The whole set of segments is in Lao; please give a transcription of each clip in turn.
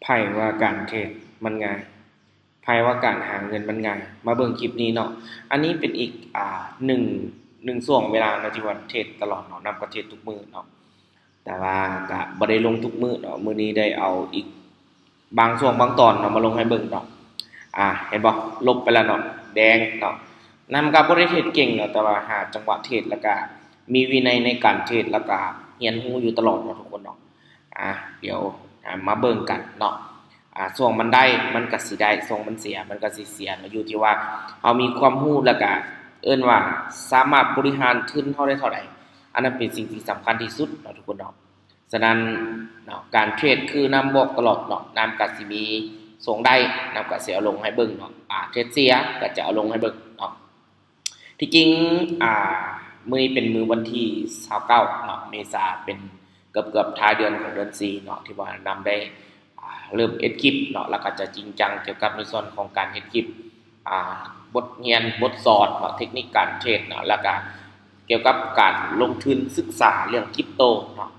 ໃຜວ່າການເທຣດມັນງ່າຍ? ໃຜວ່າການຫາເງິນມັນງ່າຍ? ມາເບິ່ງຄລິບນີ້ເນາະ. ອັນນີ້ເປັນອີກ ອ່າ ໜຶ່ງ ໜຶ່ງຊ່ວງເວລາເນາະ ທີ່ວ່າເທຣດຕະຫຼອດເນາະ, ນ້ຳກໍເທຣດທຸກມື້ເນາະ ແຕ່ວ່າກໍບໍ່ໄດ້ລົງທຸກມື້ເນາະ. ມື້ນີ້ໄດ້ເອົາອີກບາງຊ່ວງບາງຕອນເນາະ ມາລົງໃຫ້ເບິ່ງເນາະ. ອ່າ ເຫັນບໍ່? ລົບໄປແລ້ວເນາະ ແດງເນາະ. ນ້ຳກໍບໍ່ໄດ້ເທຣດເກັ່ງເນາະ ແຕ່ວ່າຫາຈັງຫວະເທຣດ ແລ້ວກໍມີວິໄນໃນການເທຣດ ແລ້ວກໍຮຽນຮູ້ຢູ່ຕະຫຼອດເນາະທຸກຄົນເນາະ. ອ່າ ດຽວ ອ່າ ມາເບິ່ງກັນເນາະ. ອ່າ ຊ່ວງມັນໄດ້ມັນກໍຊິໄດ້ ຊ່ວງມັນເສຍມັນກໍຊິເສຍເນາະ. ຢູ່ທີ່ວ່າເຮົາມີຄວາມຮູ້ ແລ້ວກະເອີ້ນວ່າສາມາດບໍລິຫານທຶນເຮົາໄດ້ເທົ່າໃດ, ອັນນັ້ນເປັນສິ່ງທີ່ສຳຄັນທີ່ສຸດເນາະທຸກຄົນເນາະ. ສະນັ້ນເນາະ ການເທຣດຄືນ້ຳບອກຕະຫຼອດເນາະ, ນ້ຳກໍຊິມີຊ່ວງໄດ້ ນ້ຳກໍຊິເອົາລົງໃຫ້ເບິ່ງເນາະ, ອ່າ ເທຣດເສຍກໍຈະເອົາລົງໃຫ້ເບິ່ງເນາະ. ທີ່ຈິງ ອ່າ ມື້ນີ້ເປັນມື້ວັນທີຊາວເກົ້າເນາະ ເມສາ ເປັນເກືອບໆທ້າຍເດືອນຂອງເດືອນສີ່ເນາະ ທີ່ວ່ານ້ຳໄດ້ ອ່າ ເລີ່ມເຮັດຄລິບເນາະ ແລ້ວກໍຈະຈິງຈັງກ່ຽວກັບໃນສ່ວນຂອງການເຮັດຄລິບ ອ່າ ບົດຮຽນ ບົດສອນເນາະ ເທັກນິກການເທຣດເນາະ ແລ້ວກໍກ່ຽວກັບການລົງທຶນສຶກສາເລື່ອງຄຣິບໂຕເນາະ.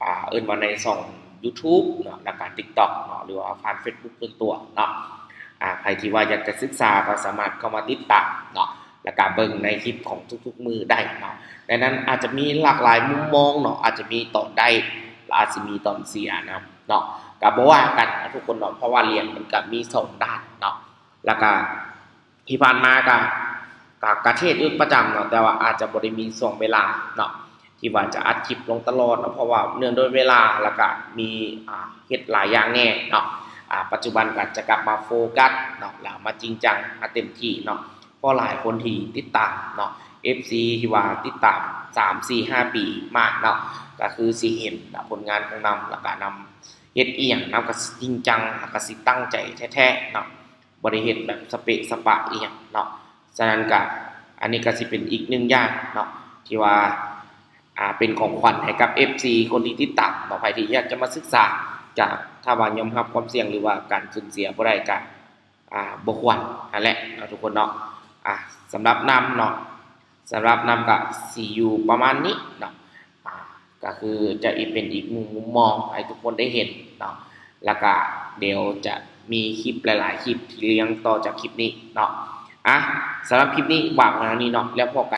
ອ່າ ເອີ້ນວ່າໃນຊ່ອງຢູທູບເນາະ ແລ້ວກະຕິກຕັອກເນາະ ຫຼືວ່າຜ່ານເຟສບຸກສ່ວນຕົວເນາະ. ອ່າ ໃຜທີ່ວ່າຢາກຈະສຶກສາກໍສາມາດເຂົ້າມາຕິດຕາມເນາະ ແລ້ວກະເບິ່ງໃນຄລິບຂອງທຸກໆມື້ໄດ້ເນາະ. ໃນນັ້ນອາດຈະມີຫຼາກຫຼາຍມຸມມອງເນາະ, ອາດຈະມີຕອນໄດ້ ແລະ ອາດຈະມີຕອນເສຍນຳເນາະ, ກໍບໍ່ວ່າກັນເນາະທຸກຄົນເນາະ, ເພາະວ່າຫຼຽນມັນກໍມີສອງດ້ານເນາະ. ແລ້ວກະທີ່ຜ່ານມາກະ ກະ ກະເທຣດຢູ່ປະຈຳເນາະ ແຕ່ວ່າອາດຈະບໍ່ໄດ້ມີຊ່ວງເວລາເນາະ ທີ່ວ່າຈະອັດຄລິບລົງຕະຫຼອດເນາະ ເພາະວ່າເນື່ອງດ້ວຍເວລາ ແລ້ວກະມີ ອ່າ ເຮັດຫຼາຍຢ່າງແດ່ເນາະ. ອ່າ ປັດຈຸບັນກະຈະກັບມາໂຟກັສເນາະ ແລ້ວມາຈິງຈັງ ມາເຕັມທີ່ເນາະ ເພາະຫຼາຍຄົນທີ່ຕິດຕາມເນາະ ເອັຟຊີ ທີ່ວ່າຕິດຕາມສາມ ສີ່ ຫ້າປີມາເນາະ ກະຄືຊິເຫັນເນາະ ຜົນງານຂອງນ້ຳ ແລ້ວກະນ້ຳເຮັດອີ່ຫຍັງ ນ້ຳກະຊິຈິງຈັງ ແລ້ວກະຊິຕັ້ງໃຈແທ້ໆເນາະ. ບໍ່ໄດ້ເຮັດແບບສະເປະສະປະອີ່ຫຍັງເນາະ. ສະນັ້ນກະ ອັນນີ້ກະຊິເປັນອີກໜຶ່ງຢ່າງເນາະ ທີ່ວ່າ ອ່າ ເປັນຂອງຂວັນໃຫ້ກັບເອັຟຊີຄົນທີ່ຕິດຕາມເນາະ. ໃຜທີ່ຢາກຈະມາສຶກສາ ກະ ຖ້າວ່າຍອມຮັບຄວາມສ່ຽງ ຫຼືວ່າການສູນເສຍບໍ່ໄດ້ກະ ອ່າ ບໍ່ຄວນຫັ້ນແຫຼະເນາະທຸກຄົນເນາະ. ອ່າ ສຳລັບນ້ຳເນາະ ສຳລັບນ້ຳກະຊິຢູ່ປະມານນີ້ເນາະ. ອ່າ ກະຄືຈະອີກ ເປັນອີກມຸມ ມຸມມອງໃຫ້ທຸກຄົນໄດ້ເຫັນເນາະ ແລ້ວກະດຽວຈະມີຄລິບຫຼາຍໆຄລິບທີ່ລຽງຕໍ່ຈາກຄລິບນີ້ເນາະ. ອ່າ ສຳລັບຄລິບນີ້ຫວ່າງເທົ່ານີ້ເນາະ ແລ້ວພໍ້ກັນ